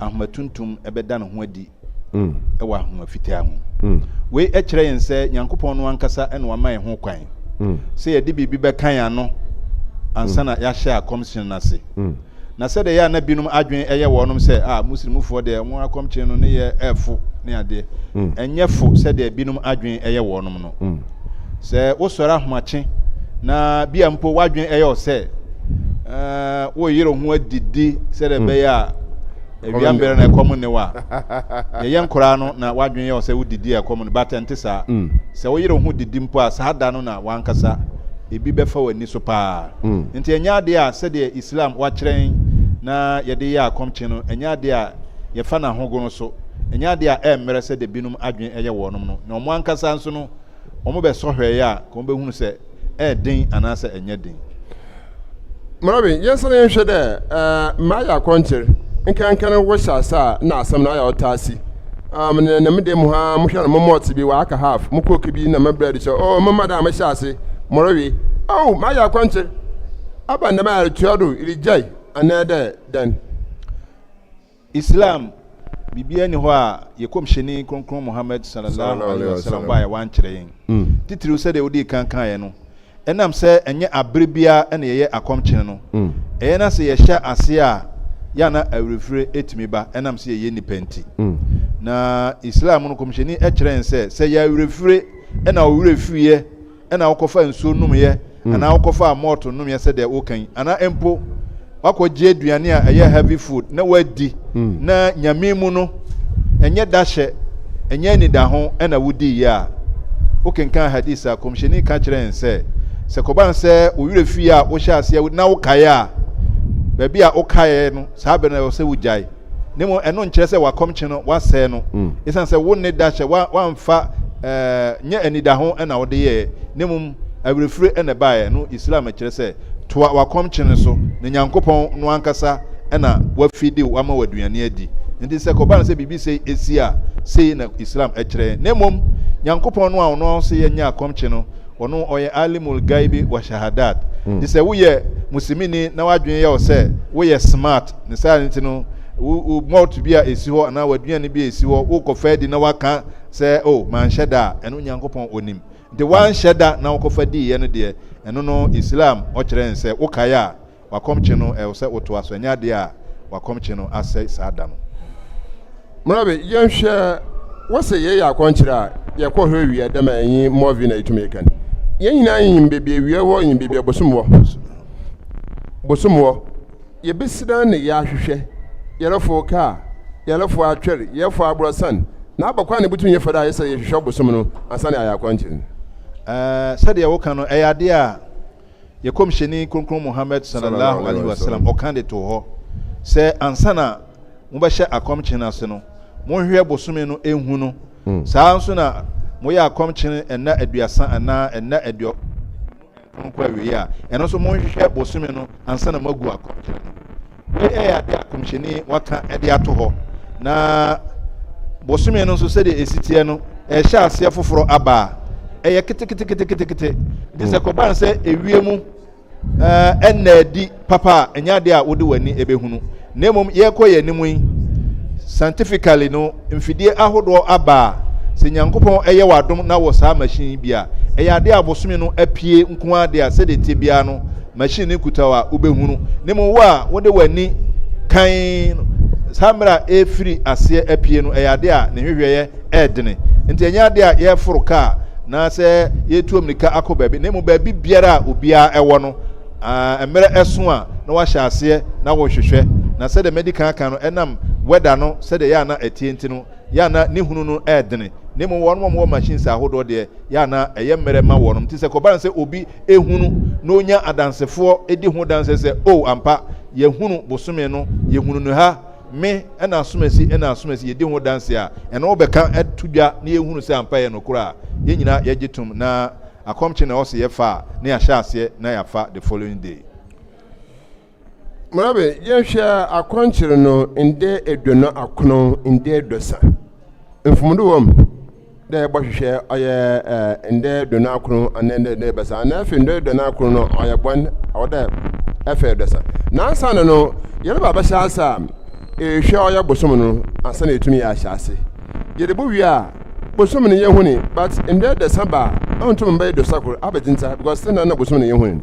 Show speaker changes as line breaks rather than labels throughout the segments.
Ahoma tuntum bɛda ne ho adi wɔ ahoma fitaa ho. Wei kyerɛ yɛn sɛ Nyankopɔn no ankasa na wama yɛn ho kwan sɛ yɛde biribi bɛka yɛn ano ansa na yɛahyɛ akɔmhyene no ase. Na sɛdeɛ ɛyɛ a na binom adwene yɛ wɔnom sɛ, ah, Muslimfoɔ deɛ wɔn akɔmkyene no ne yɛ ɛfo ne adeɛ. Ɛnyɛ fo sɛdeɛ binom adwene yɛ wɔnom no. Sɛ wosɔre ahomakye na bia mpo w'adwene yɛ wo sɛ eh, woyere ho adidi sɛdeɛ ɛbɛyɛ a awia mmerɛ na ɛkɔm ne wo a, yɛyɛ nkoraa no na w'adwene yɛ wo sɛ wodidi a ɛkɔm no, but ɛnte saa. Sɛ woyere ho didi mpo a, saa da no na w'ankasa ebi bɛfa w'ani so paa. Nti ɛnyɛ adeɛ a sɛdeɛ Islam wakyerɛ yɛn na yɛde yɛ akɔmkye no, ɛnyɛ adeɛ a yɛfa no ahogono so, ɛnyɛ adeɛ a ɛmmerɛ sɛdeɛ binom adwene yɛ wɔnom no, na wɔn ankasa nso no wɔbɛsɔ hwɛeɛ a, nka wɔbɛhunu sɛ ɛyɛ den anaasɛ ɛnyɛ den.
Marvin, yɛnsan yɛnhwɛ dɛ mayɛ akɔnkyer nkanka no wɔhyɛ ase a nna asɛm no ayɛ ɔtaa si. Um, na na me dan mu ha mohwɛ no mo malt bi wɔaka half, mo coke bi na me bread hyɛ, oh, mema da a mehyɛ ase mɔrewe. Oh, mayɛ akɔnkyer. Aba ndɛm a eretua do eregyae anaa dɛ dɛn?
Islam, biribiara nni hɔ a yɛ Kɔmhyɛni Kronkron Muhammad Sallallahu Alaihi Wasallam baeɛ a wankyerɛ yɛn. Titiriw sɛdeɛ wodii kan kaeɛ no, ɛnam sɛ ɛnyɛ abere biara na yɛyɛ akɔmkyene no, ɛyɛ na sɛ yɛhyɛ aseɛ a, yɛ a na awerɛfire tumi ba ɛnam sɛ yɛyɛ nnipa nti. Na Islam no, Kɔmhyɛni kyerɛ yɛn sɛ, sɛ yɛ awerɛfire na wo werɛ firiiɛ na wokɔfa nsuo nomyɛ mm. anaa wokɔfa malt nomyɛ sɛdeɛ woka yi anaa mpo wakɔgye aduane a ɛyɛ heavy food na wadi mm. na nyame mu no ɛnyɛ dahyɛ ɛnyɛ anidaho ɛna wodiiɛ a wokenkan hadis a kɔmhyɛni ka kyerɛ yɛn sɛ sɛ kɔba no sɛ wo werɛ fie a wohyɛ aseɛ na wokaeɛ a baabi a wokaeɛ no saa bɛ no ɛwɔ sɛ wogyae Na mmom ɛno nkyerɛ sɛ w'akɔmkye no woasɛe no, esiane sɛ wo nne da hyɛ, woamfa nyɛ anidaho na wode yɛeɛ, na mmom awerɛfire na ɛbaeɛ. Ɛno Islam kyerɛ sɛ toa w'akɔmkye no so, na Nyankopɔn no ankasa na wafidi wo, wama wo aduane adi. Enti sɛ kɔba no sɛ biribi sei si a, sei na Islam kyerɛ yɛn. Na mmom Nyankopɔn no a ɔno ɔse yɛnyɛ akɔmkye no, Ɔno ɔyɛ Alimul Gaibi wa Shahadat. Nti sɛ woyɛ Muslimini na w'adwene yɛ wo sɛ woyɛ smart, ne saa nti no wo wo malt bi a ɛsi hɔ anaa w'aduane bi a ɛsi hɔ wokɔfa adi na waka sɛ oh manhyɛ da a, ɛno Nyankopɔn ɔnim. Nti woanhyɛ da na wokɔfa diiɛ no deɛ, ɛno no Islam ɔkyerɛ yɛn sɛ wokae a, W'akɔmkye no, ɛwɔ sɛ wotoa so. Ɛnyɛ adeɛ a w'akɔmkye no asɛe saa da no.
Mrabi, yɛnhwɛ, wose yɛyɛ akɔnkyerɛ a, yɛkɔ hɔ awia dɛm a ɛnye Morvi na yɛtumi kan. Yɛn nyinaa nyim baabi awia wɔ, nyim baabi a bosom wɔ. Bosom wɔ. Yɛbɛsi dan na yɛahwehwɛ, yɛrefow kaa, yɛrefow atwɛr, yɛrefow aborɔsan, na aba kwan na yɛbɛtumi yɛfa do ayɛ sɛ yɛhwehwɛ bosom no ansa na yɛayɛ akɔnkyerɛ no.
Ɛɛ, sɛdeɛ woka no, ɛyɛ adeɛ a Yɛ Kɔmhyɛni Kronkron Muhammad Sallallahu Alaihi Wasallam ɔka de too hɔ sɛ, Ansa na mobɛhyɛ akɔmkye no ase no, monhwehwɛ bosome no nhu no. Saa ara nso na moyɛ akɔmkye no nna aduasa anaa nna aduonu nkron kɔ awieɛ a, ɛno nso monhwehwɛ bosome no ansa na moagu akɔmkye no. Wei yɛ adeɛ a kɔmhyɛni waka de ato hɔ. Na bosome no nso sɛdeɛ ɛsi teɛ no, ɛhyɛ aseɛ foforɔ aba a, ɛyɛ keteketeketekete. Nti sɛ kɔba no sɛ ewie mu ɛnna adi papa a, ɛnyɛ adeɛ a wode w'ani ɛbɛhunu. Na mmom yɛrekɔ yɛn anim yi, scientifically no, mfidie ahodoɔ aba a, sɛ Nyankopɔn ɛyɛ w'adom na wɔ saa machine yi bi a, ɛyɛ adeɛ a bosome no apue nko ara deɛ a, sɛdeɛ ɛteɛ biara no, machine no kuta wo a, wobɛhunu. Na mmom wo a wode w'ani kan no, saa mmerɛ a ɛrefiri aseɛ apue no, ɛyɛ adeɛ a ne nhwehwɛeɛ ɛredene. Nti ɛnyɛ adeɛ a yɛreforo kaa na sɛ yɛretu ammirika akɔ baabi, na mmom baabi biara a obiara ɛwɔ no, mmerɛ ɛso a na wahyɛ aseɛ na wohwehwɛ. Na sɛdeɛ madi kan aka no, ɛnam weather no sɛdeɛ ɛyɛ a na ɛteɛ nti no, yɛ a na ne hunu no ɛredene. Na mmom wɔn a wɔwɔ machines ahodoɔ deɛ, yɛ a na ɛyɛ mmerɛ ma wɔnom. Nti sɛ kɔba no sɛ obi hunu na onya adansefoɔ di ho danseɛ sɛ, O ampa, yɛahunu bosome no, yɛhunu no ha, me na asomasi na asomasi yɛdi ho danseɛ a, ɛno wobɛka to dwa na yɛhunu sɛ ampa ɛyɛ nokorɛ a, yɛn nyinaa yɛgye tom na akɔmkye na ɛwɔ sɛ yɛfa a, na yɛahyɛ aseɛ na yɛafa the following day.
Marabe, yɛnhwɛ akɔnkyere no ndɛ eduonu akron, ndɛ eduosa. Mfomdo wɔ mu dɛ yɛbɔhwehwɛ ɔyɛ ndɛ eduonu akron anaa ndɛ eduonu ebiasa, anaa afei ndɛ eduonu akron no ɔyɛ bɔn, ɔwɔ dɛ ɛfa eduosa. Na ansaana no yɛreba abɛhyɛ ase a, Ehwɛ ɔyɛ bosom no ansa na yɛtumi ahyɛ ase. Yɛde bɔ wie a, bosom no yɛhu ne but ndɛ dasa ba a, ɔntum mbɛyɛ dosa kor abɛdze ntsa because sɛ na na bosom no yɛhu ne.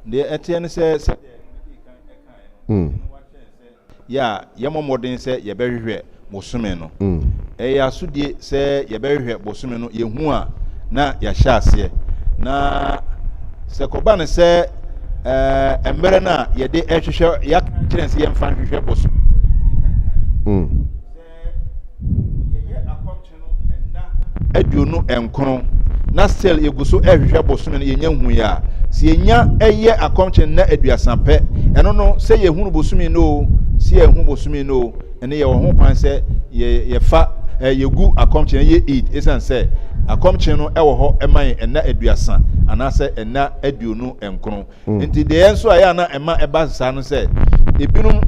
Deɛ ɛteɛ ne sɛ, sɛdeɛ medii kan kaeɛ no, ɛno wakyɛn sɛ. Yɛ a yɛmmɔ mmɔden sɛ yɛbɛhwehwɛ bosome no. Ɛyɛ yɛn asodie sɛ yɛbɛhwehwɛ bosome no, yɛhu a na yɛahyɛ aseɛ. Na sɛ kɔba no sɛ ɛɛ mmerɛ no a yɛde ɛhwehwɛ yɛaka kyerɛ sɛ yɛmfa nhwehwɛ bosome no, sɛ yɛyɛ akɔmkyerɛ no nna 29 na still yɛgu so ɛrehwehwɛ bosome no yɛnya nhui a, sɛ yɛnya ɛyɛ akɔmkyene nna 30 pɛ, ɛno no sɛ yɛhunu bosome no o, sɛ yɛnhu bosome no o, ɛne yɛwɔ ho kwan sɛ yɛfa yɛgu akɔmkyene yɛ Eid, ɛsiane sɛ akɔmkyene no ɛwɔ hɔ ɛma yɛn nna 30 anaasɛ nna 29. Nti deɛ yɛn nso a ɛyɛ a na ɛma ɛba saa no sɛ ebinom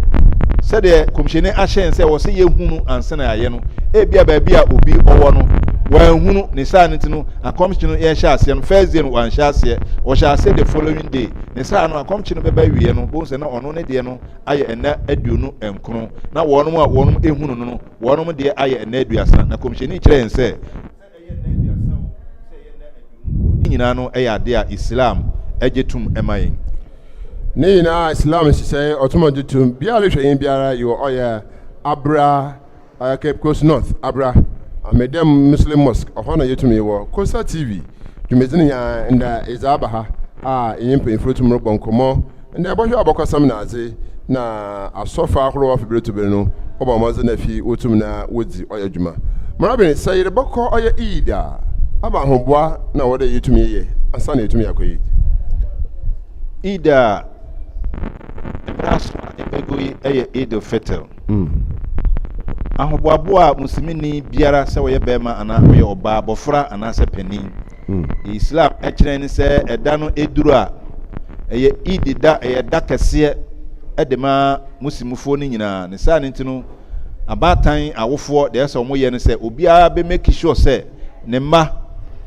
sɛdeɛ kɔmhyɛni ahyɛ yɛn sɛ wɔ sɛ yɛhunu ansa na yɛayɛ no, ebia baabi a obi ɔwɔ no wanhunu ne saa no nti no akɔmhyɛ no yɛhyɛ aseɛ no first day no wanhyɛ aseɛ, ɔhyɛ aseɛ the following day ne saa no akɔmhyɛ no bɛba awieɛ no bohu sɛ na ɔno ne deɛ no ayɛ ɛnna 29 na wɔnom a wɔnom ehunu no no wɔnom deɛ ayɛ ɛnna 30 na kɔmhyɛni kyerɛ yɛn sɛ ɛyɛ nna 30 o, sɛ ɛyɛ nna 20 o, ne nyinaa no yɛ adeɛ a Islam gye tom ma yɛn.
Ne nyinaa Islam nhyehyɛe ɔtom gye tom. Biara rehwɛ yɛn biara yɛwɔ ɔyɛ Abra, ɔyɛ Cape Coast North, Abra, Amedam Muslim Mosque, ɔhɔ na yɛtumi wɔ Kosa TV dwumadzi no nyinaa nda edze aba ha a yɛnye mpanyimfo tum robɔ nkɔmbɔ. Ndɛ ebɔhwɛ abakɔsɛm na adze na asɔfo ahorow afe ber to ber no wɔbɔ mbɔdzen na fi wotum na wodzi ɔyɛ dwuma. Marabin, sɛ yerobɔkɔ ɔyɛ Eid a, aba ahoboa na ɔwɔ dɛ yetum yɛyɛ ansaana yetum yɛakɔ Eid?
Eid a mber aso a ebegu yi yɛ Eid al-Fitr. Ahoboaboa a Muslimni biara, sɛ ɔyɛ barima anaa ɔyɛ ɔbaa, abɔfra anaasɛ panin, Deɛ Islam kyerɛ ne sɛ ɛda no ɛduru a, ɛyɛ Eid da, ɛyɛ da kɛseɛ de ma Muslimfoɔ no nyinaa. Ne saa no nti no, abaatan awofoɔ deɛ ɛsɛ wɔn yɛ no sɛ obiara bɛ make sure sɛ ne mma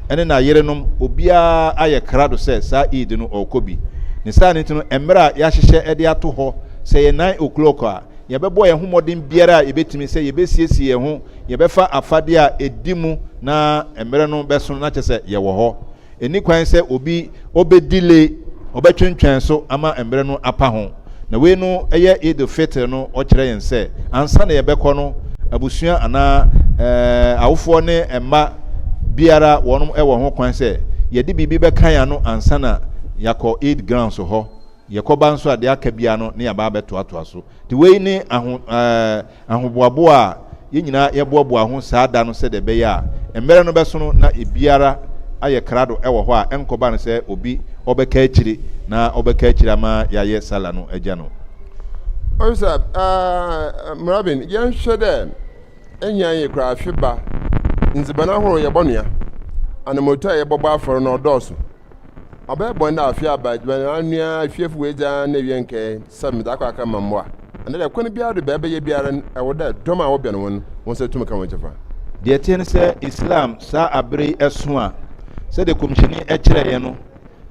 ne n'ayerenom obiara ayɛ krado sɛ saa Eid no ɔrekɔ bi. Ne saa no nti no, mmerɛ a yɛahyehyɛ de ato hɔ sɛ ɛyɛ 9 o'clock a, yɛbɛbɔ yɛn ho mmɔden biara a yɛbɛtumi sɛ yɛbɛsiesie yɛn ho Yɛbɛfa afadeɛ a ɛdi mu na mmerɛ no bɛso na kyerɛ sɛ yɛwɔ hɔ. Ɛnni kwan sɛ obi ɔbɛ delay, ɔbɛtwentwɛn so ama mmerɛ no apa ho. Na wei no yɛ Eid al-Fitr no ɔkyerɛ yɛn sɛ ansa na yɛbɛkɔ no abusua anaa awofoɔ ne mma biara wɔnom wɔ ho kwan sɛ yɛde biribi bɛka yɛn ano ansa na yɛakɔ Eid grounds hɔ. Yɛkɔba nso a deɛ aka biara no ne yɛaba abɛtoatoa so. Nti wei ne aho ɛɛ ahoboaboa a yɛn nyinaa yɛboaboa ho saa da no sɛdeɛ ɛbɛyɛ a mmerɛ no bɛsono na ebiara ayɛ krado wɔ hɔ a ɛnkɔba no sɛ obi ɔbɛka akyire na ɔbɛka akyire ama yɛayɛ sala no agya no.
Ɔyɛ ɛɛ Murabin, yɛnhwɛ dɛ ehia yie koraa afe ba ndziban ahorow yɛbɔnoa, anamɔtu a yɛbɔbɔ afɔr no ɔdɔɔso. Ɔbɛyɛ bɔn dɛ afe aba edziban anoa, efiefo woedzi ara na ewie nkae sɛ medze akɔ akɛma mbowa. Anaa dɛ kwan biara do bɛɛbɛyɛ biara no, ɛwɔ dɛ dɔm a wɔbɛn wo no hɔn nsa tum ka hɔn kyɛfa.
Deɛ ɛteɛ ne sɛ Islam saa abere yi ɛso a, sɛdeɛ Kɔmhyɛni kyerɛeɛ no,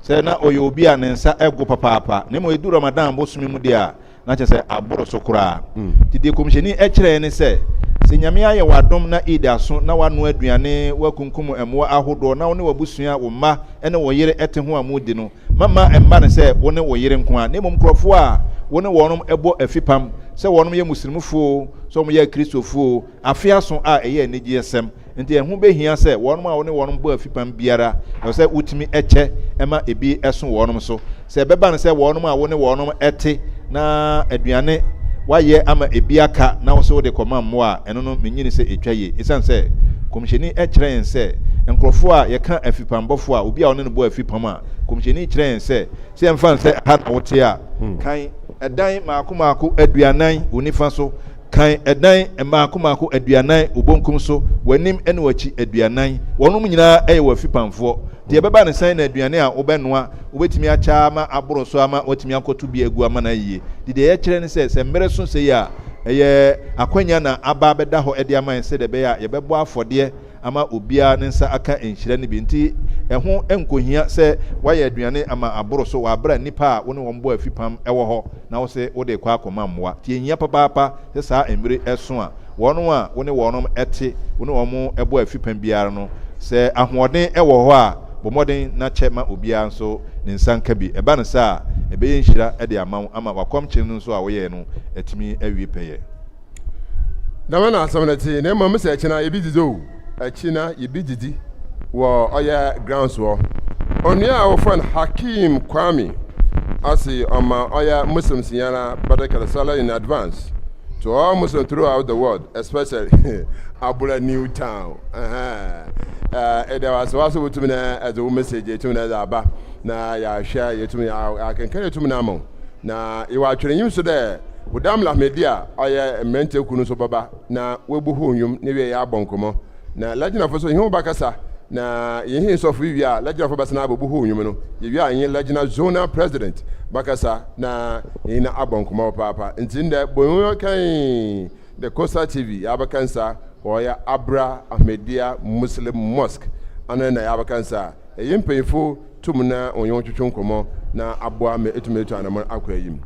sɛ na ɔyɛ obi a ne nsa go papaapa, na mmom ɛdu Ramadan bosome mu deɛ a, na kyerɛ sɛ aboro so koraa. Nti deɛ Kɔmhyɛni kyerɛeɛ ne sɛ, sɛ Nyame ayɛ wo adom na Eid aso na woanoa aduane, woakunkum mmoa ahodoɔ na wo ne w'abusua, wo mma ne wo yere te ho a moredi no, mamma ɛmma no sɛ wo ne wo yere nko ara, na mmom nkorɔfoɔ a wo ne wɔnom bɔ afipam, sɛ wɔnom yɛ Muslimfoɔ oo, sɛ wɔn yɛ Akristofoɔ oo, afe aso a ɛyɛ anigyeɛsɛm. Enti ɛho behia sɛ wɔn a wo ne wɔn bɔ afipam biara, ɛsɛ sɛ wotumi kyɛ ma ebi so wɔn so. Sɛ ɛbɛba no sɛ wɔn a wo ne wɔn te na aduane woayɛ ama ebi aka na wo sɛ wode kɔma mmoa a, ɛno no minnye nni sɛ etwa yie. Esiane sɛ Kɔmhyɛni kyerɛ yɛn sɛ nkurɔfoɔ a yɛka afipambɔfoɔ a, obi a ɔne no bɔ afipam a, Kɔmhyɛni kyerɛ yɛn sɛ, sɛ yɛmfa no sɛ ha na wote a, kan ɛdan mmaako mmaako 40 wo nifa so, Kan ɛdan mmaako mmaako 40 wo bonkum so, w'anim ne w'akyi 40. Wɔnom nyinaa yɛ w'afipamfoɔ. Deɛ ɛbɛba ne sɛn na aduane a wobɛnoa, wobɛtumi akyɛ ara ma aboro so ama woatumi akɔto bi agu ama no ayie. Nti deɛ yɛkyerɛ ne sɛ, sɛ mmerɛ so sei a, ɛyɛ akwanya na aba abɛda hɔ de ama yɛn sɛdeɛ ɛbɛyɛ a yɛbɛbɔ afɔdeɛ ama obiara ne nsa aka nhyira no bi. Nti Ɛho nkɔhia sɛ woayɛ aduane ama aboro so wɔ aberɛ a nnipa a wo ne wɔn bɔ afipam wɔ hɔ na wose wode rekɔ akɔma mmoa. Nti ɛhia papaapa sɛ saa mmere so a wɔn a wo ne wɔn te, wo ne wɔn bɔ afipam biara no, sɛ ahoɔden wɔ hɔ a, bɔ mmɔden na kyɛ ma obiara nso ne nsa nka bi. Ɛba no saa a, ɛbɛyɛ nhyira de ama wo ama w'akɔmkyene no nso a woyɛe no atumi awie pɛyɛ.
Dɛm na asɛm no tse, na mbom sɛ ɛkyena yebedzidzi o, ɛkyena yebedzidzi wɔ ɔyɛ grounds hɔ. Onua a wɔfrɛ no Hakeem Kwame ɔse ɔma ɔyɛ Muslims nyinara Barka Sallah in advance to all Muslims throughout the world especially Abura New Town. Ɛda wase wase wotumi na ɛdze wo message etumi na ɛdze aba na yɛahwɛ yɛtumi akenkan yɛtumi na ama wo. Na ewɔ atwerɛnyim so dɛ Hudam Lahmedi a ɔyɛ mberantsɛ kuw no so bɛba na woebohuw ndwom na ewie yɛabɔ nkɔmbɔ. Na Lajnafo so nye hɔn bɛkasa na yɛnye sɔfo yi wie a Lajnafo bɛsan abobuhuw ndwom no. Yewie a yɛnye Lajna Zonal President bɛkasa na yɛnye no abɔ nkɔmbɔ papaapa. Ntsi ndɛ bohun kan The Coastal TV yɛabɛka nsa wɔ ɔyɛ Abra Ahmadiyya Muslim Mosque ano na yɛabɛka nsa a ɛyɛ mpanyimfo tum na wɔnye wo twetwe nkɔmbɔ na aboa ma etum etu anamɔn akɔ enyim.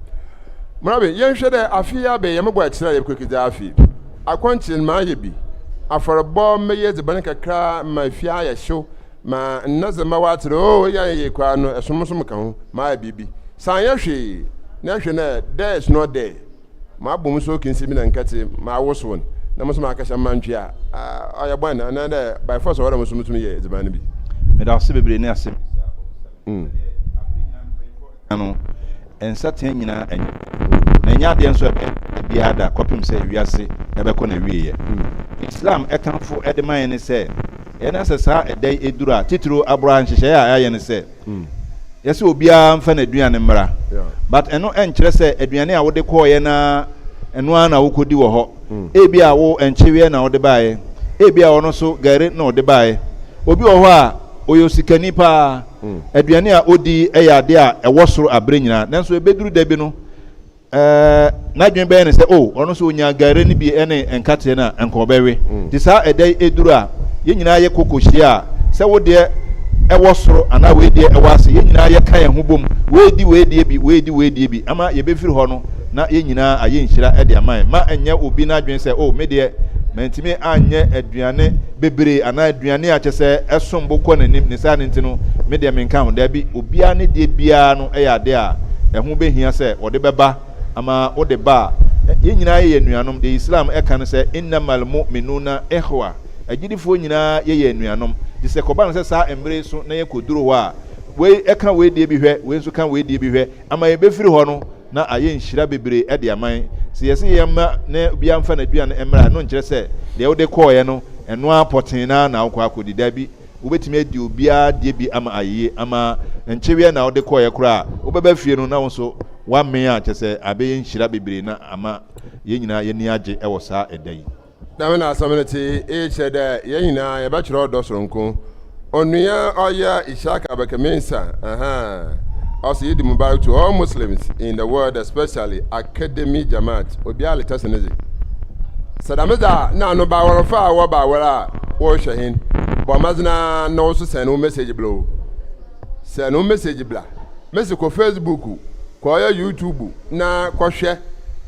Marabi, yɛnhwɛ dɛ afe yi abɛn yɛmobɔ ɛkyerɛ a yɛbɛkɔ ekedzi afe. Akɔnkye no mayɛ bi. Afɔrbɔ mɛyɛ edziban kakra ma fie ayɛ hyew ma nna dze ma wɔatse dɛ oh eyi annyɛ yie koraa no ɛsom so meka ho mayɛ biribi. Sɛ annyɛ hwee na ehwɛ no ɛ there is not there. Mabɔ mu so okinsi bi na nkɛtse mawosow no na mo so makɛhyɛ mantwe a, ɔyɛ bɔn anaa dɛ by force ɔwɔ dɛ mo so mutum yɛ edziban no bi?
Meda wo ase bebree ne asɛm bisa a wabisa me. Sɛdeɛ abere nyinaa mpanyinfoɔ ka no, nsatea nyinaa ɛnyɛ pɛ, na ɛnyɛ adeɛ nso a ɛbɛyɛ pɛ da biara da kɔpem sɛ wiase ɛbɛkɔ n'awieɛ. Islam ɛkamfo de ma yɛn ne sɛ, ɛyɛ na sɛ saa ɛda yi ɛduru a, titiriw abora nhyehyɛeɛ a yɛayɛ ne sɛ, Yɛsɛ obiara mfa n'aduane mmra. But ɛno ɛnkyerɛ sɛ aduane a wode kɔɔeɛ no ara ɛno ara na wokɔdi wɔ hɔ. Ebi a wo nkyeweɛ na wode baeɛ. Ebi a ɔno nso gari na ɔde baeɛ. Obi wɔ hɔ a ɔyɛ osikani paa. Aduane a ɔdi yɛ adeɛ a ɛwɔ soro aberɛ nyinaa. Nanso ɛbɛduru da bi no, Ɛɛ, n'adwene bɛyɛ no sɛ, oh, ɔno nso ɔnyaa gari no bi ne nkateɛ no a, anka ɔbɛwe. Nti saa ɛda yi ɛduru a, yɛn nyinaa yɛkɔ kɔhyia a, sɛ wo deɛ ɛwɔ soro anaa wei deɛ ɛwɔ ase, yɛn nyinaa yɛka yɛn ho bom, wei di wei deɛ bi, wei di wei deɛ bi, ama yɛbɛfiri hɔ no na yɛn nyinaa ayɛ nhyira de ama yɛn. Ma ɛnyɛ obi n'adwene sɛ, oh, me deɛ mantumi anyɛ aduane bebree anaa aduane a kyɛ sɛ ɛsom bo kɔ n'anim, ne saa no nti no, me deɛ menka ho. Daabi, obiara ne deɛ biara no yɛ adeɛ a ɛho bɛhia sɛ wɔde bɛba ama wode ba a, yɛn nyinaa yɛyɛ anuanom. Deɛ Islam ɛka ne sɛ, Innamal mu'minuna ikhwa, agyidifoɔ nyinaa yɛyɛ anuanom. Nti sɛ ɛkɔba no sɛ saa mmerɛ yi so na yɛkɔduru hɔ a, wei ɛka wei deɛ bi hwɛ, wei nso ka wei deɛ bi hwɛ, ama yɛbɛfiri hɔ no na ayɛ nhyira bebree de ama yɛn. Sɛ yɛse yɛmma na obiara mfa n'aduane mmra a, ɛno nkyerɛ sɛ deɛ wode kɔeɛ no, ɛno ara pɔtee no ara na wokɔ akɔdi. Dabi. Wobɛtumi adi obiara deɛ bi ama ayeye, ama nkyeweɛ na wode kɔeɛ koraa a, wobɛba fie no na wo nso woamee a, kyerɛ sɛ abɛyɛ nhyira bebree na ama yɛn nyinaa yɛn ani agye wɔ saa ɛda yi.
Dɛm na asɛm no tse, iyi kyerɛ dɛ hɛn nyina yɛbɛkyerɛ ɔdɔ soronko. Onua a ɔyɛ Ishaq Abeke Mensah, ahaa, ɔse Eid Mubarak to all Muslims in the world especially Academy Jamaat, obiara letɛse ne dze. Sɛ dɛm dze a, nna ano ba awarfo a wɔba awar a wɔrohwɛ hɛn, bɔ mbɔdzen ara na wo so sɛn wo message bla o. Sɛn wo message bla. Mese kɔ Facebook, kɔ ɔyɛ YouTube na kɔhwɛ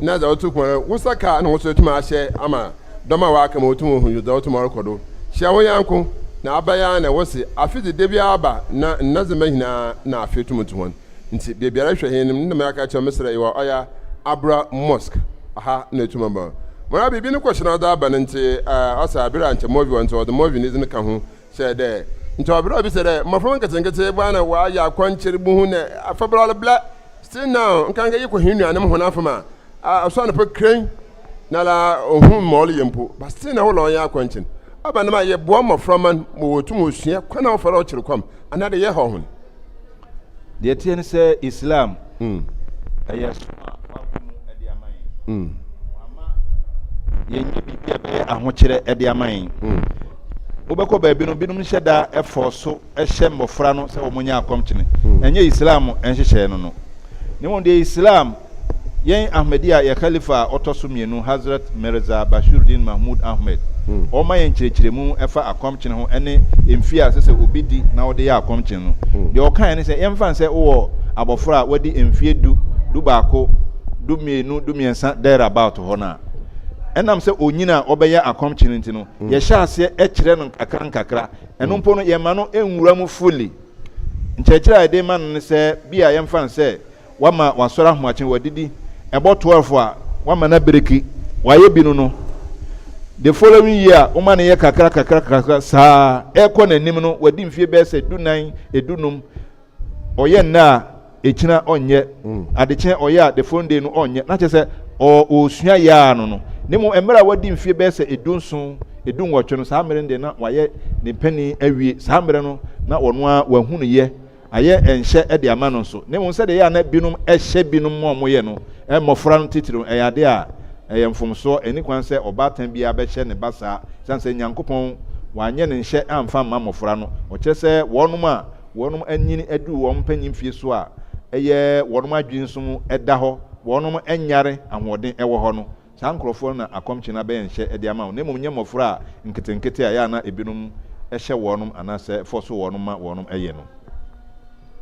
na dza ɔto kɔn no, wo nsa ka a na wo so etum ahyɛ ama dɔm a wɔaka ma wotum ehu dza otum ɔrokɔ do. Hyia wo nyɛnko na abɛyɛ ara na wose afe dze da biara ba na nna dze ma nyina na afe tum tu hɔn. Ntsi beebiara ehwɛ hɛn no, nna maka akyerɛ wo meserɛ ewɔ ɔya Abra Mosque ha na etum aba. Mara biribi no kɔhyɛ na ɔdze aba no ntsi ɔsɛ aber a nkyɛ Morvi wɔ ntsi ɔdze Morvi ne dzin ka ho hyɛɛ dɛ nkyɛ ɔber a obisa dɛ mboframba nketsenketse woana wɔayɛ akɔnkyer bohu na afɔrbɔr ɔreblɛ still now nkanka yi kɔ hɛn nuanom hɔn afamu a ɔsɔ anapa kirenn na la ohun ma ɔreyɛ mpo but still na hɔ la ɔnyɛ akɔnkyen ɔba no ma yɛboa mboframba no ma wotum wosua kwan a wɔfa do ɔkyer kɔm anaa dɛ yɛhaw hɔn.
Deɛ ɛteɛ ne sɛ Islam ɛyɛ som a wabɔ mu de ama yɛn. Wama yɛnyɛ biribi a ɛbɛyɛ ahokyerɛ de ama yɛn. Wobɛkɔ baabi no, binom hyɛ da fɔ so hyɛ mmɔfra no sɛ wɔnyɛ akɔmkyene. Ɛnyɛ Islam nhyehyɛɛ no no. Na mmom deɛ Islam Yɛn Ahmadiyya yɛ Khalifa a ɔtɔ so mmienu, Hazrat Mirza Bashiruddin Mahmud Ahmed, ɔrema yɛn nkyerɛkyerɛmu ɛfa akɔmkyene ho ɛne mfie a ɛsɛ sɛ obi di na ɔde yɛ akɔmkyene no. Deɛ ɔkaeɛ ne sɛ, yɛmfa no sɛ wowɔ abɔfra a wadi mfie du, dubaako, dumienu, dumiɛnsa there about hɔ no a, ɛnam sɛ ɔnyini a ɔbɛyɛ akɔmkyene nti no, yɛhyɛ aseɛ kyerɛ no nkakra nkakra. Ɛno mpo no, yɛmma no nwura mu fully. Nkyerɛkyerɛ a yɛde ma no ne sɛ, bi a yɛmfa no sɛ Wama wasɔre ahomakye, wadidi, ɛbɔ 12 a, wama no abiriki, wayɛ bi no no. The following year, woma no yɛ kakra kakra kakra saa, ɛrekɔ n'anim no, wadi mfie bɛyɛ sɛ dunan, edunum, ɔyɛ nnɛ a, ekyina ɔnyɛ, mm. adekyɛ ɔyɛ a, the following day no ɔnyɛ, na kyerɛ sɛ ɔresua yɛ ano no. Ne mu mmerɛ a wadi mfie bɛyɛ sɛ edunson, edunwɔtwe no, saa mmerɛ no deɛ na wayɛ ne panin awie, saa mmerɛ no na ɔno ara wahunu yɛ. Ayɛ nhyɛ de ama no nso, na mmom sɛdeɛ ɛyɛ a na binom hyɛ binom ma wɔyɛ no, mmɔfra no titiriw, ɛyɛ adeɛ a ɛyɛ mfomsoɔ. Ɛnni kwan sɛ ɔbaatan biara bɛhyɛ ne ba saa, ɛsiane sɛ Nyankopɔn wanyɛ ne nhyɛ amfa amma mmɔfra no. Ɔkyerɛ sɛ wɔnom a wɔnom anyini aduru wɔn mpanyin mfie so a ɛyɛ wɔnom adwene nso mu da hɔ, wɔnom nyare ahoɔden wɔ hɔ no, Saa nkurɔfoɔ no na akɔmkye no abɛyɛ nhyɛ de ama wɔn, na mmom nyɛ mmɔfra a nketenkete a ɛyɛ a na ebinom hyɛ wɔnom anaasɛ fɔso wɔnom ma wɔnom yɛ no.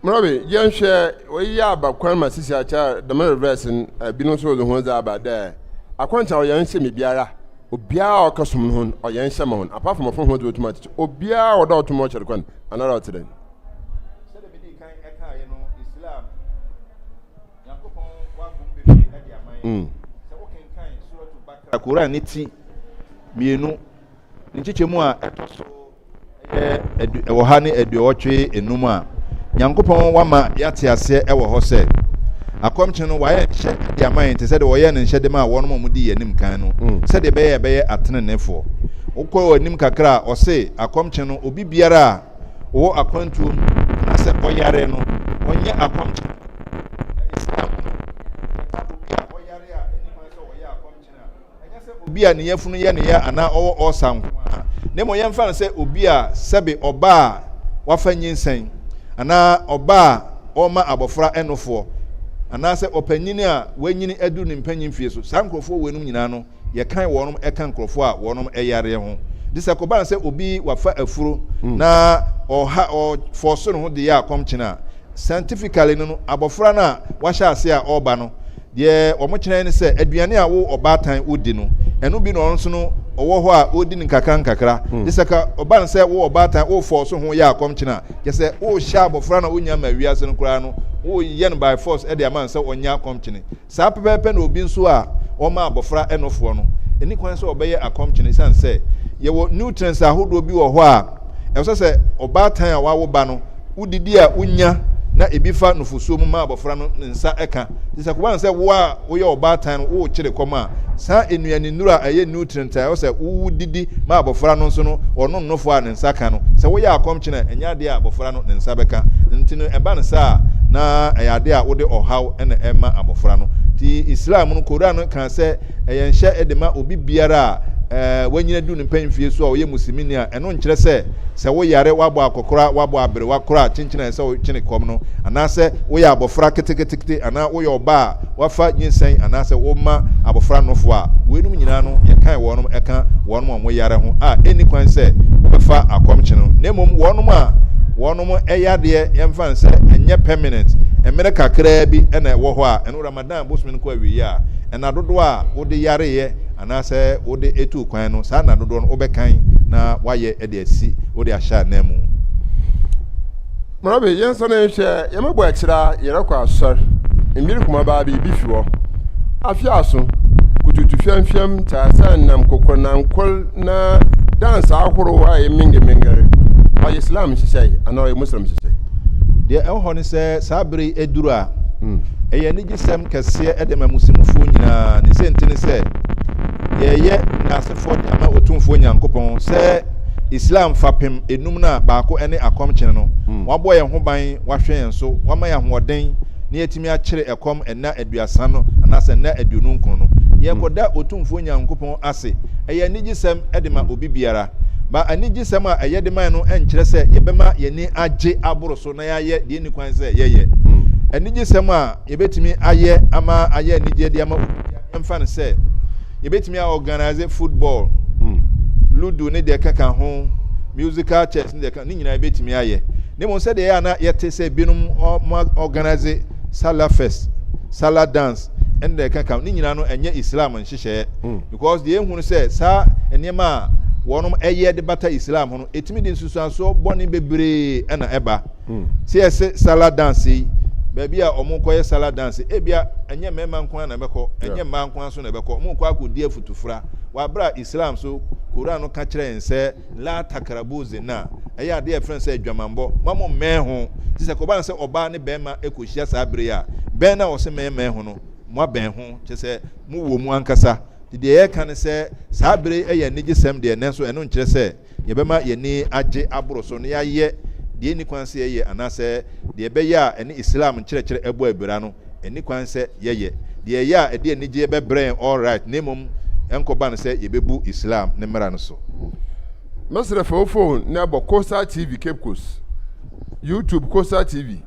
Mrabi, yɛnhwɛ, oyi yɛ aba kwan ma sisi akyɛ a dɛm reverse no, binom so wɔdze hɔn dze aba dɛ akɔnkye a ɔyɛ nhyɛ ma biara, obiara a ɔka som no ho no ɔyɛ nhyɛ ma hɔn, apart from ɔfon hɔn dze otum akyekye, obiara wɔ dɛ ɔtum ɔkyɛr kwan anaadɛ ɔtse dɛn?
Sɛdeɛ medii kan kaeɛ no, Islam. Nyankopɔn w'abom bebree de ama yɛn. Sɛ wokenkan Suratu Bakara, Koran ne ti mmienu, ne nkyekyɛmu a ɛtɔ so ɛyɛ adu, ɛwɔ ha ne aduɔwɔtwe enum a, Nyankopɔn wama yɛate aseɛ ɛwɔ hɔ sɛ, akɔmkye no wayɛ nhyɛ de ama yɛn te sɛ deɛ ɔyɛɛ ne nhyɛ de maa wɔnom a wɔdii yɛn anim kan no, sɛdeɛ ɛbɛyɛ a yɛbɛyɛ ateneneefoɔ. Wokɔ anim kakra a, ɔse akɔmkye no, obi biara a ɔwɔ akwantuo mu anaasɛ ɔyare no, ɔnyɛ akɔmkye. Na Islam mu no, yɛka obi a ɔyare a ɛnni kwan sɛ ɔyɛ akɔmkyene a, ɛnyɛ sɛ obi a ne yafunu yɛ ne ya anaa ɔwɔ ɔɔsa nko ara, na mmom yɛmfa no sɛ obi a sɛbe ɔbaa a wafa nyinsɛn anaa ɔbaa a ɔrema abɔfra ɛnofoɔ anaasɛ ɔpanyin a wanyini aduru ne mpanyin mfie so. Saa nkurɔfoɔ weinom nyinaa no, yɛkan wɔnom ɛka nkurɔfoɔ a wɔnom ɛyareɛ ho. Gye sɛ kɔba no sɛ obi wafa afuro na ɔha ɔfɔɔso ne ho de yɛ akɔmkyene a, Scientifically no no, abɔfra no a wahyɛ ase a ɔreba no, deɛ wɔkyerɛ ne sɛ aduane a wo ɔbaatan wodi no, ɛno bi na ɔno nso no ɔwɔ hɔ a ɔredi no nkakra nkakra. Gye sɛ ka ɔba no sɛ wo ɔbaatan wofɔɔ so ho yɛ akɔmkyene a, kyerɛ sɛ worehyɛ abɔfra no a ɔnnya mmaa wiase no koraa no, woreyɛ no by force de ama no sɛ ɔnyɛ akɔmkyene. Saa pɛpɛɛpɛ na obi nso a ɔma abɔfra nufoɔ no, ɛnni kwan sɛ ɔbɛyɛ akɔmkyene ɛsiane sɛ yɛwɔ nutrients ahodoɔ bi wɔ hɔ a ɛsɛ sɛ ɔbaatan a wawo ba no wodidi a wonya na ebi fa nufosuo mu ma abɔfra no ne nsa ka. Nti sɛ kɔba no sɛ wo a woyɛ ɔbaatan no worekyere kɔm a, saa nnuane nnuro a ɛyɛ nutrient a ɛwɔ sɛ wodidi ma abɔfra no nso no ɔnom nufoɔ a ne nsa ka no, sɛ woyɛ akɔmkyene a ɛnyɛ adeɛ a abɔfra no ne nsa bɛka. Nti no ɛba no saa a na ɛyɛ adeɛ a wode ɔhaw na ɛma abɔfra no. Nti Islam no, Koran no kaa sɛ ɛyɛ nhyɛ de ma obi biara a wanyini adu ne mpɛn mfie so a ɔyɛ Muslimini a, ɛno nkyerɛ sɛ sɛ wo yare, woabɔ akɔkora, woabɔ aberewa koraa a kyenkyen a ɛsɛ sɛ wokyene kɔm no, anaasɛ woyɛ abɔfra ketekete anaa woyɛ ɔbaa a wafa nyinsɛn anaasɛ woma abɔfra nofo a, weinom nyinaa no yɛkan wɔnom ɛka wɔnom a wɔyare ho a ɛnni kwan sɛ wɔbɛfa akɔmkyene no, na mmom wɔnom a wɔnom yadeɛ yɛmfa no sɛ ɛnyɛ permanent, mmerɛ kakraa bi na ɛwɔ hɔ a, ɛno Ramadan bosome no kɔ awieɛ a, nna dodoɔ a wode yareeɛ anaasɛ wode tuu kwan no, saa nna dodoɔ no wobɛkan na woayɛ de asi, wode ahyɛ ananmu.
Marabi, yɛnsan nhwɛ, yɛmɛbɔ akyire a yɛrɛkɔ asɔr, mbir kumabaa biribi fi hɔ. Afe aso, kututu fiamfiam, tseaseɛnam, kokornankor na dance ahorow a ɔyɛ mengemengere. Ɔyɛ Islam nhyehyɛe anaa ɔyɛ Muslim nhyehyɛe?
Deɛ ɛwɔ hɔ ne sɛ saa bere yi aduru a, ɛyɛ anigyesɛm kɛseɛ de ma Muslimfoɔ nyinaa. Ne sɛ nti ne sɛ, yɛreyɛ nnaasefoɔ de ama Otumfoɔ Nyankopɔn sɛ Islam fapem enum no a baako ne akɔmkyene no, wabɔ yɛn ho ban, wahwɛ yɛn so, wama yɛn ahoɔden na yɛatumi akyere ɛkɔm nna aduasa no anaasɛ nna 29 no. Yɛrekɔda Otumfoɔ Nyankopɔn ase. Ɛyɛ anigyesɛm de ma obi biara. Ba anigyesɛm a ɛyɛ de ma yɛn no nkyerɛ sɛ yɛbɛma yɛn ani agye aboro so na yɛayɛ deɛ enni kwan sɛ yɛyɛ. Anigyesɛm a yɛbɛtumi ayɛ ama ayɛ anigyeɛ de ama obi biara, yɛmfa no sɛ yɛbɛtumi a organise football, ludo ne deɛ ɛkeka ho, musical chairs ne deɛ ɛka ne nyinaa yɛbɛtumi ayɛ. Na mmom sɛdeɛ ɛyɛ a na yɛte sɛ binom wɔn organise Salah fest, Salah dance ɛne deɛ ɛkeka ho, ne nyinaa no ɛnyɛ Islam nhyehyɛeɛ. Because deɛ yɛhu no sɛ saa nneɛma a wɔnom ɛyɛ de bata Islam ho no, ɛtumi de nsusuansoɔ bɔne bebree ɛna ɛba. Sɛ yɛse Salah dance yi, baabi a wɔn kɔyɛ Salah dance, ebia ɛnyɛ mmarima nko ara na ɛbɛkɔ, ɛnyɛ mmaa nko ara nso na ɛbɛkɔ, wɔn kɔ akɔdi afutufra. Wɔ abere a Islam so, Koran no ka kyerɛ yɛn sɛ, La takrabu zina, ɛyɛ adeɛ a yɛfrɛ no sɛ adwamanbɔ, mma mo mmɛn ho. Nti sɛ kɔba no sɛ ɔbaa ne barima kɔhyia saa bere yi a, bɛn na wɔse mɛmmɛn ho no, moabɛn ho, kyerɛ sɛ mowɔ mu ankasa. Nti deɛ yɛreka ne sɛ, saa bere yi yɛ anigyesɛm deɛ, nanso ɛno nkyerɛ sɛ yɛbɛma yɛn ani agye aboro so na yɛayɛ deɛ enni kwan sɛ yɛyɛ anaasɛ deɛ ɛbɛyɛ a ɛne Islam nkyerɛkyerɛ bɔ abira no, enni kwan sɛ yɛyɛ. Deɛ yɛyɛ a ɛde anigyeɛ bɛbrɛ yɛn alright, na mmom ɛnkɔba no sɛ yɛbɛbu Islam ne mmara no so.
Mɛserɛ fa wo phone na bɔ Coastal TV Cape Coast, YouTube Coastal TV,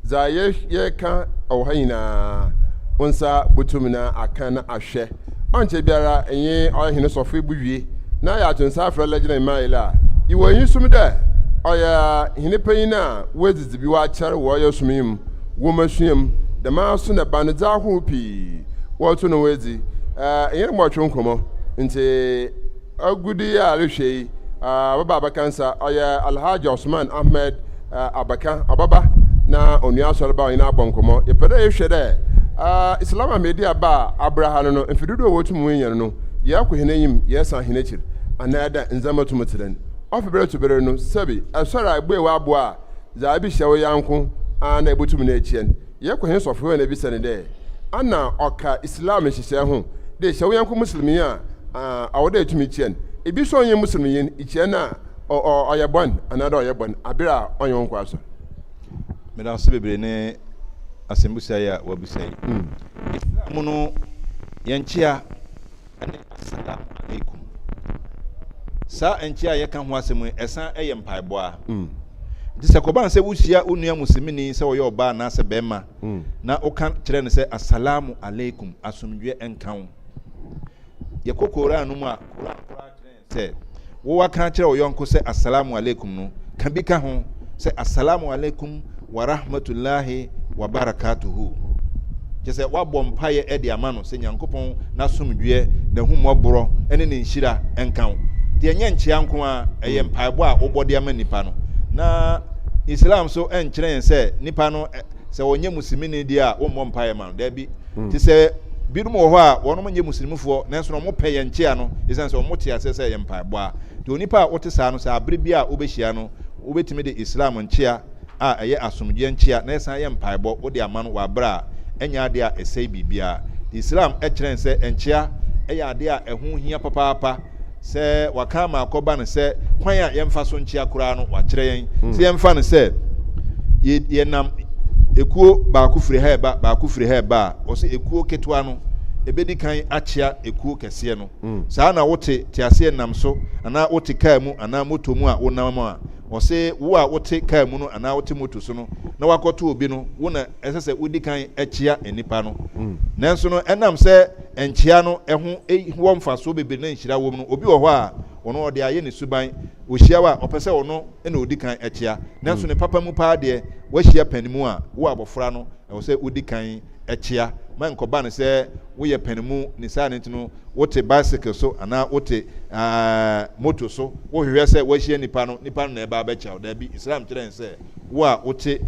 dza yɛreka wɔ ha nyina wo nsa botum na akã na ahwɛ. Ɔnnkyɛr biara enye ɔyɛ hɛn sɔfo ebowie na yɛato nsa afrɛ Lɛgyina Email a ewɔ enyisom dɛ ɔyɛ hɛn panyin a oedzi dzibew akyɛr wɔ ɔyɛ som yi mu, nwomasua mu, dɛmara so na banodze ahorow pii wɔroto no ho edzi. Enye no bɔtwe nkɔmbɔ ntsi. Agude yi a rehwɛ yi, ɔbɛba abɛka nsa. Ɔyɛ Alhaji Osman Ahmed Abaka, ɔbɛba na onua asɔrba a ɔnye no abɔ nkɔmbɔ. Yɛpɛ dɛ yɛhwɛ dɛ Islam Ahmadiyya ba a abra ha no no, mfe dodow a wotum woenya no no, yɛkɔ hɛn enyim, yɛsan hɛn ekyir, anaadɛ ndzɛmba tum tse dɛn. Ɔfi ber to ber no, sɛbe ɛsoɛr a ebue w'abow a, dza ebehyia wo nyɛnko ara na ebotum na ekyia no. Yɛkɔ hɛn sɔfo hɔ na yebisa no dɛ, Ana ɔka Islam nhyehyɛɛ ho dɛ ehyia wo nyɛnko Muslimnyi a, ɔwɔ dɛ itum ikyia no? Bi so ɔnnyɛ Muslimnyi no, ikyia no a, ɔyɛ bɔn anaadɛ ɔyɛ bɔn aber a ɔnye wo nnkɔ asɔr?
Meda wo ase bebree ne asɛmbusa yi a woabisa yi. Islam mu no, yɛnkyea ne Assalam alaikum. Saa nkyea a yɛka ho asɛm yi, ɛsan yɛ mpaebɔ a. Nti sɛ kɔba no sɛ wohyia wo nua Muslimini, sɛ ɔyɛ ɔbaa anaasɛ bɛrima, na woka kyerɛ no sɛ Assalamu alaikum, asomdwoeɛ nka wo. Yɛkɔ Koran no mu a, Koran koraa kyerɛ yɛn sɛ, wo waka akyerɛ wo yɔnko sɛ Assalamu alaikum no, ka bi ka ho sɛ Assalamu alaikum wa rahmatullahi wa barakatuhu. Kyerɛ sɛ woabɔ mpaeɛ de ama no sɛ Nyankopɔn n'asomdwoeɛ, n'ahummɔborɔ ne ne nhyira nka wo. Nti ɛnyɛ nkyea nko ara, ɛyɛ mpaebɔ a wobɔ de ama nipa no. Na Islam nso nkyerɛ yɛn sɛ nipa no sɛ ɔnyɛ Muslimini deɛ a wommɔ mpaeɛ ma no. Daabi. Te sɛ binom wɔ hɔ a wɔnom nyɛ Muslimfoɔ nanso na wɔpɛ yɛn nkyea no ɛsiane sɛ wɔte aseɛ sɛ ɛyɛ mpaebɔ a. Nti onipa a wote saa no sɛ abere bi a wobɛhyia no wobɛtumi de Islam nkyea a ɛyɛ asomdwoeɛ nkyea na ɛsan yɛ mpaebɔ wode ama no wɔ aberɛ a ɛnyɛ adeɛ a ɛsɛe biribiara. Nti Islam kyerɛ yɛn sɛ nkyea yɛ adeɛ a ɛho hia papaapa. Sɛ waka ama akɔba no sɛ kwan a yɛmfa so nkyea koraa no wakyerɛ yɛn. Mm. Sɛ yɛmfa no sɛ yɛnam ekuo baako firi ha ɛba baako firi ha ɛba a wɔsɛ ekuo ketewa no ebedi kan akyea ekuo kɛseɛ no. Mm. Saa na wote te aseɛ nam so anaa wote kaa mu anaa moto mu a wonam a wɔse wo a wote kaa mu no anaa wote moto so no na wakɔto obi no wo na ɛsɛ sɛ wodi kan kyea nnipa no. Mm. Nanso no ɛnam sɛ nkyea no ɛho wɔ mfasoɔ bebree na nhyira wɔ mu no, obi wɔ hɔ a ɔno ɔde ayɛ ne suban, ɔhyia wo a ɔpɛ sɛ ɔno na ɔdi kan kyea. Nanso ne papa mu paa deɛ, woahyia panimu a, wo abɔfra no, ɛwɔ sɛ wodi kan kyea. Ma nkɔba no sɛ woyɛ panimu ne saa no nti no, wote bicycle so anaa wote moto so, wohwehwɛ sɛ woahyia nipa no, nipa no na ɛba abɛkyea wo. Daabi, Islam kyerɛ yɛn sɛ Wo a wote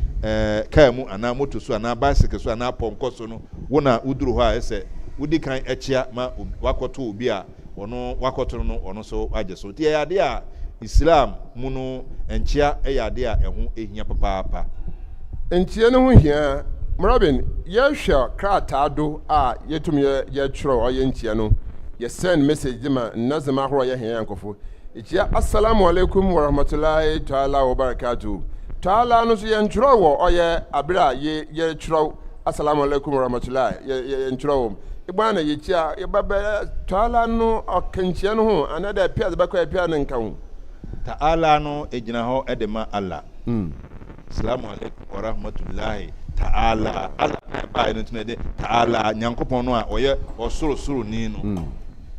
kaa mu anaa moto so anaa bicycle so anaa pɔnkɔ so no, wo na wuduru hɔ a ɛsɛ sɛ wudi kan kyea ma woakɔto obi a ɔno woakɔto no no, ɔno nso agye so. Nti ɛyɛ ade a Islam mu no nkyea yɛ ade a ɛho hia papaapa.
Nkyea no ho hia. Robin, yɛhwɛ krataa do a yetum yɛkyerɛw ɔyɛ nkyea no, yɛ send message dze ma ndzɛmba ahorow a ɔyɛ hɛn anyɛnkofo. Ekyia Assalamu alaikum warahmatullahi ta'ala wabarakatuhu. Ta'ala no so yɛnkyerɛw wɔ ɔyɛ aber a ye yɛrekyerɛw Assalamu alaikum warahmatullahi yɛ yɛ yɛnkyerɛw wɔ mu. Ebɔn na yekyia yɛbɛbɛ Ta'ala no ɔka nkyia no ho anaa dɛ pia dze bɛkɔ pia no nka ho.
Ta'ala no gyina hɔ de ma Allah. Assalamu alaikum warahmatullahi. Ta'ala. Allah na ɛbaeɛ no nti na yɛde Ta'ala, Nyankopɔn no a ɔyɛ Ɔsorosoroni no.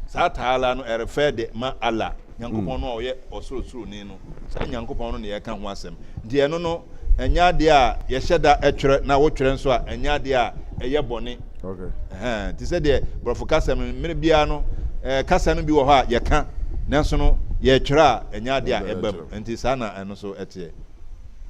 Saa Ta'ala no ɛrefɛ de ma Allah, Nyankopɔn no a ɔyɛ Ɔsorosoroni no. Saa Nyankopɔn no na yɛreka ho asɛm. Nti ɛno no, ɛnyɛ adeɛ a yɛhyɛ da twerɛ, na wotwerɛ nso a, ɛnyɛ adeɛ a ɛyɛ bɔne. Ɛhɛn, te sɛ deɛ Borɔfo kasa mu, mmerɛ biara no, ɛɛ, kasa no bi wɔ hɔ a yɛka, nanso no, yɛtwerɛ a, ɛnyɛ adeɛ a ɛba mu. Nti saa na ɛno nso ɛteɛ.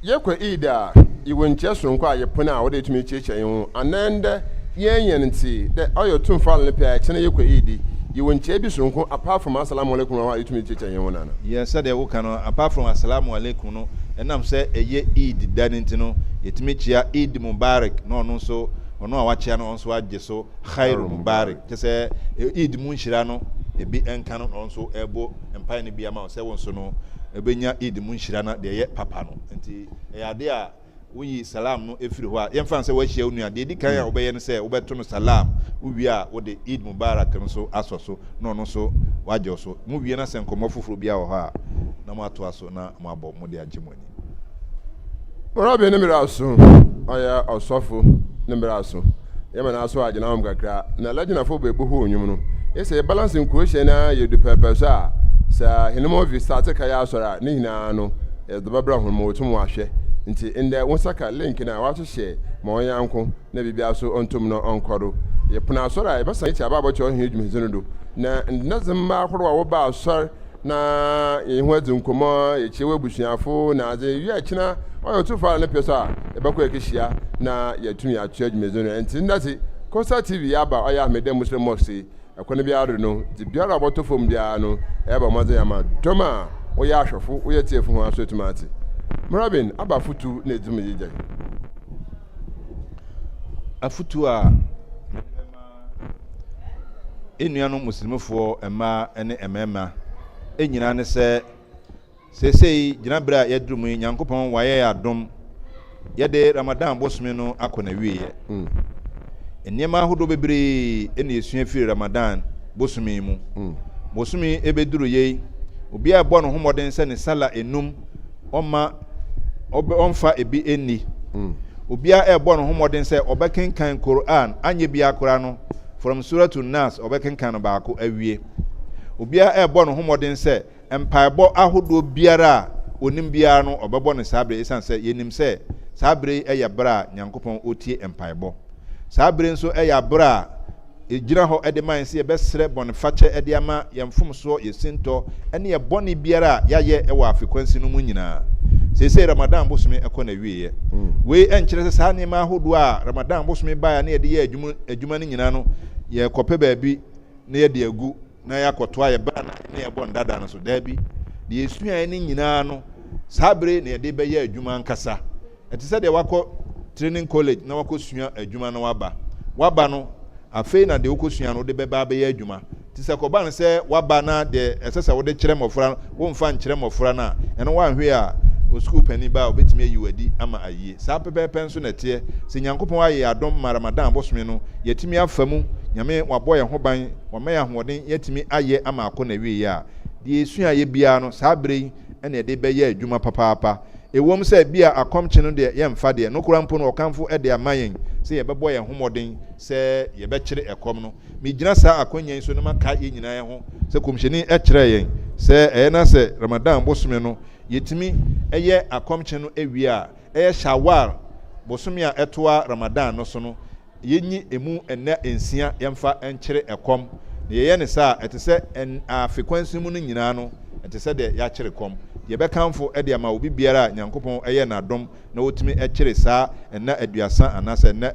Yɛkɔ Eid a, yɛwɔ nkyia soronko a yɛpon a ɔwɔ dɛ yetumi kyiakyia hɛnho. Anaa ndɛ yɛnnyɛ no ntsi dɛ ɔyɛ Otumfo Allah ne pɛ a kyena yɛkɔ Eid yi, yɛwɔ nkyia bi soronko apart from Assalamu alaikum no a yetumi kyiakyia hɛnho no ana?
Yeah, sɛdeɛ woka no, apart from Assalamu alaikum no, ɛnam sɛ ɛyɛ Eid da no nti no, yɛtumi kyia Eid Mubarak na ɔno nso, ɔno a wakyia no, ɔno nso agye so Khair Mubarak, kyerɛ sɛ Eid mu nhyira no ebi nka no na ɔno nso ɛrebɔ mpaeɛ no bi ama wo sɛ wo nso no wobɛnya Eid mu nhyira no deɛ ɛyɛ papa no. Nti ɛyɛ adeɛ a woyi salam no firi hɔ a, yɛmfa no sɛ woahyia wo nua, deɛ ɛdi kan a wobɛyɛ no sɛ wobɛto no salam, wowie a wode Eid Mubarak no nso asɔ so na ɔno nso wagye wo so. Mowie na sɛ nkɔmmɔ foforɔ biara wɔ hɔ a, na moatoa so na moabɔ mode agye mo ani.
Rabbi ne mmerɛ aso, ɔyɛ ɔsɔfo ne mmerɛ aso. Yɛma n'aso agyina hɔ kakra. Na Latinafo bebu hoo nnwom no. Ese yɛ balance nkurohyɛ na yedu pɛrpɛr so a, sɛ hɛn mu vi start ka yɛ asɔr a, ne nyinaa no yɛdze bɛbrɛ hɔn ma wotum wɔahwɛ. Ntsi ndɛ wo nsa ka link no a wɔahyehyɛ ma ɔnyanko na biribiara so ɔnto mu na ɔnkɔ do. Yɛpon asɔr a, yɛbɛsan ekyir aba abɔkyerɛ hɛn dwumadzi no do. Na ndɛ ahorow a wɔba asɔr na yɛnye hɔn dzi nkɔmbɔ, yekyia w'ebusuafo na adze. Iwie a kyena ɔyɛ Otumfo ara ne pɛ so a, yɛbɔkɔ ekehyia na yeetum yɛatoa dwumadzi no. Ntsi ndɛ dze, Coastal TV aba ɔyɛ Ahmedabad Muslim Mosque yi, kwan biara do no, dze biara a ɔbɔtɔ famu biara no, yɛbɔ mbɔdzen ama dɔm a wɔyɛ ahwɛfo, wɔyɛ etsiefo hɔn aso etum atse. Murabin, aba afotu na edze ma yegyae.
Afotu a mede bɛma Yɛn nuanom Muslimfoɔ mmaa ne mmarima nyinaa ne sɛ, seesei gyinaberɛ a yɛaduru mu yi, Nyankopɔn wayɛ yɛn adom, yɛde Ramadan bosome no akɔ n'awieɛ. Mm. Nneɛma ahodoɔ bebree na yɛsua firi Ramadan bosome yi mu. Mm. Bosome yi ɛbɛduru yei, obiara bɔ ne ho mmɔden sɛ ne sala enum ɔmma ɔmfa ebi nni. Mm. Obiara rebɔ ne ho mmɔden sɛ ɔbɛkenkan Qur'aan, anyɛ biara koraa no, from Surat An-Nas ɔbɛkenkan no baako awie. Obiara rebɔ ne ho mmɔden sɛ mpaebɔ ahodoɔ biara a ɔnim biara no ɔbɛbɔ no saa berɛ yi ɛsiane sɛ yɛnim sɛ saa berɛ yi yɛ berɛ a Nyankopɔn ɔtie mpaebɔ. Saa berɛ yi nso yɛ aberɛ a Egyina hɔ de ma yɛn sɛ yɛbɛsrɛ bɔnefakyɛ de ama yɛn mfomsoɔ, yɛn sintɔ, ne yɛn bɔne biara a yɛayɛ wɔ afe kwansin no mu nyinaa. Seesei Ramadan bosome kɔ n'awieeɛ. Wei nkyerɛ sɛ saa nneɛma ahodoɔ a Ramadan bosome baeɛ a na yɛde yɛ adwuma adwuma no nyinaa no, yɛrekɔpɛ baabi na yɛde agu na yɛakɔtoa yɛn bra na yɛbɔ no dada no so. Daabi. Deɛ yɛsuaeɛ no nyinaa no, saa bere na yɛde bɛyɛ adwuma ankasa. Ɛte sɛ deɛ woakɔ training college na woakɔsua adwuma na woaba. Woaba no, afei na deɛ wokɔsua no wode bɛba abɛyɛ adwuma. Nti sɛ ɛkɔba no sɛ woaba na deɛ ɛsɛ sɛ wode kyerɛ mmɔfra no womfa nkyerɛ mmɔfra no a, ɛno woanhwɛ a osukuu panin ba a ɔbɛtumi ayi wo adi ama ayie. Saa pɛpɛɛpɛ nso na ɛteɛ. Sɛ Nyankopɔn ayɛ yɛn adom ma Ramadan bosome no yɛatumi afa mu, Nyame wabɔ yɛn ho ban, wama yɛn ahoɔden yɛatumi ayɛ ama akɔ n'awieɛ a, deɛ yɛsuaeɛ biara no saa berɛ yi na yɛde bɛyɛ adwuma papaapa. Ɛwom sɛ ebia akɔmkye no deɛ yɛmfa deɛ, no koraa mpo no ɔkamfo de ama yɛn sɛ yɛbɛbɔ yɛn ho mmɔden sɛ yɛbɛkyere ɛkɔm no. Megyina saa akwannya yi so na makae yɛn nyinaa ho sɛ Kɔmhyɛni kyerɛɛ yɛn sɛ ɛyɛ na sɛ Ramadan bosome no yɛtumi yɛ akɔmkye no wie a, ɛyɛ Shawwal bosome a ɛtoa Ramadan no so no, Yɛnyi emu nna nsia yɛmfa nkyere ɛkɔm, na yɛyɛ no saa a, ɛte sɛ afe kwansin mu no nyinaa no, ɛte sɛ deɛ yɛakyere kɔm. Yɛbɛkamfo de ama obi biara a Nyankopɔn yɛ no adom na ɔtumi kyere saa nna aduasa anaasɛ nna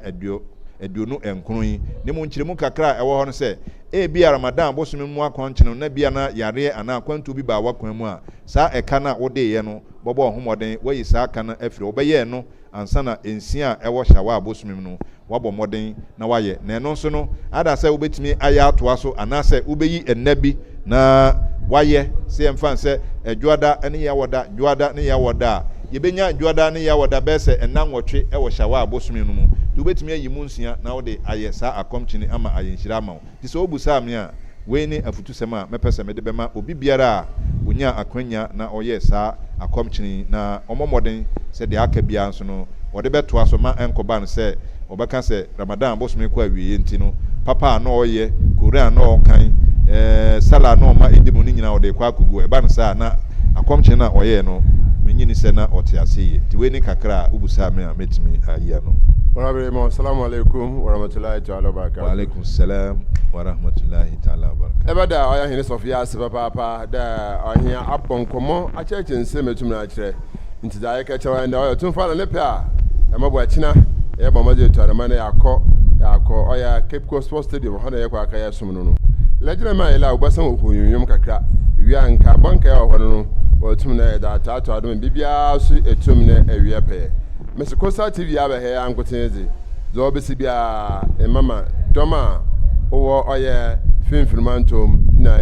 aduonu nkron yi. Ne mu nkyerɛmu kakra a ɛwɔ hɔ no sɛ, ebia Ramadan bosome mu akɔnkye no na bia na yareɛ anaa akwantuo bi baa w'akwan mu a, saa ɛka no a wodeeɛ no bɔbɔ wo ho mmɔden woayi saa ka no afiri hɔ. Wobɛyɛɛ no ansa na nsia a ɛwɔ Shawwal bosome mu no, woabɔ mmɔden na woayɛ. Na ɛno nso no, ada sɛ wobɛtumi ayɛ atoa so anaasɛ wobɛyi nna bi na woayɛ. Sɛ yɛmfa no sɛ Dwoada ne Yawɔda, Dwoada ne Yawɔda a, yɛbɛnya Dwoada ne Yawɔda bɛyɛ sɛ nna nwɔtwe wɔ Shawwal bosome no mu. Nti wobɛtumi ayi mu nsia na wode ayɛ saa akɔmkyene ama ayɛ nhyira ama wo. Nti sɛ wobusaa me a, wei ne afutusɛm a mɛpɛ sɛ mede bɛma obi biara a ɔnyaa akwanya na ɔyɛɛ saa akɔmkyene yi, na ɔmmɔ mmɔden sɛ deɛ aka biara nso no, ɔde bɛtoa so ma ɛnkɔba no sɛ ɔbɛka sɛ Ramadan bosome kɔ awieɛ nti no, papa a na ɔyɛ, Koran a na ɔkan, ɛɛ Salah a na ɔma ɛdi mu no nyinaa ɔde rekɔ akɔgu. Ɛba no saa a, na akɔmkyene no a ɔyɛɛ no, mennye nni sɛ na ɔte aseɛ yie. Nti wei ne kakra a wobusaa me a mɛtumi ayi ano.
Honorable Imam, Assalamu alaikum wa rahmatullahi ta'ala wa barakatuh.
Wa alaikum salam wa rahmatullahi ta'ala wa barakatuh.
Ɛbɛda ɔyɛ hene sɔfo ase papaapa dɛ ɔhea abɔ nkɔmmɔ akyerɛkyerɛ nsɛm etum no akyerɛ. Ntsi dza yɛkɛkyerɛ wo ndɛ ɔyɛ Ɔtumfo ara ne pɛ a, yɛmɔbɔ akyina, yɛbɔ mbɔdzen etu anamɔn na yɛakɔ, yɛakɔ ɔyɛ Cape Coast Sports Stadium, hɔ na yɛkɔ akɛyɛ som no no. Lɛgyina ma yɛlɛ a wobɛsan ohu nwonwom kakra, wie a nkaabɔ nkae a ɔwɔ hɔ no no, wɔtum na yɛdze atoatoa do ma biribiara so etum na ewie pɛyɛ. Mese Coastal TV aba ha yi ara nkotsee dze, dza ɔbesi biara mma ma dɔm a wowɔ ɔyɛ finimfin mantɔw mu na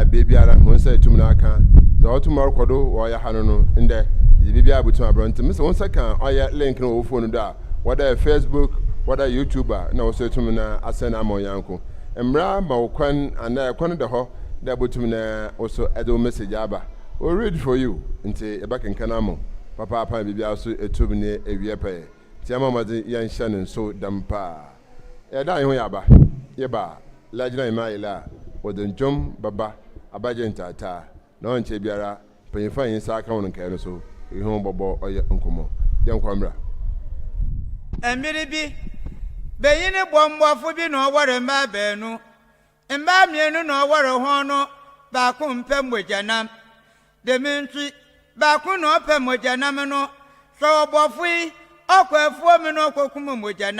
beebiara hɔn nsa etum na aka dza ɔtum ɔrokɔ do wɔ ɔyɛ ha no no ndɛ dze biribiara botum abrɛ ntsi mese wo nsa ka ɔyɛ link no wɔ wo phone do a wɔda Facebook wɔda YouTube a na wo so etum na asɛn ama wo nyanko mbra ma wo kwan anaa kwan da hɔ dɛ botum na wo so edze wo message aba we read for you ntsi yɛbɛkenkan ama wo papaapa na biribiara so etum ne ewie pɛyɛ. Ntsi yɛmmɔ mbɔdzen yɛnhyɛ no nsew dɛm paa. Yɛda hɛnho yɛaba, yɛba a, Lajna Imaila a, wɔdze ndwom bɛba abɛgye ntaataa, na ɔnnkyɛr biara mpanyimfo a hɛn nsa aka hɔn nkae no so nye hɔn bɔbɔ ɔyɛ nkɔmbɔ. Yɛnkɔ mbra.
Mmere bi, banyin bɔmbɔfo bi na ɔwar mbaa beenu. Mbaa mienu na ɔwar hɔn no baako mmpɛ mogyanam. Dɛm ntsi, baako na ɔpɛ mogyanam no. Sɛ ɔbɔfo yi ɔkɔ efuo mu na okokum mogyanam.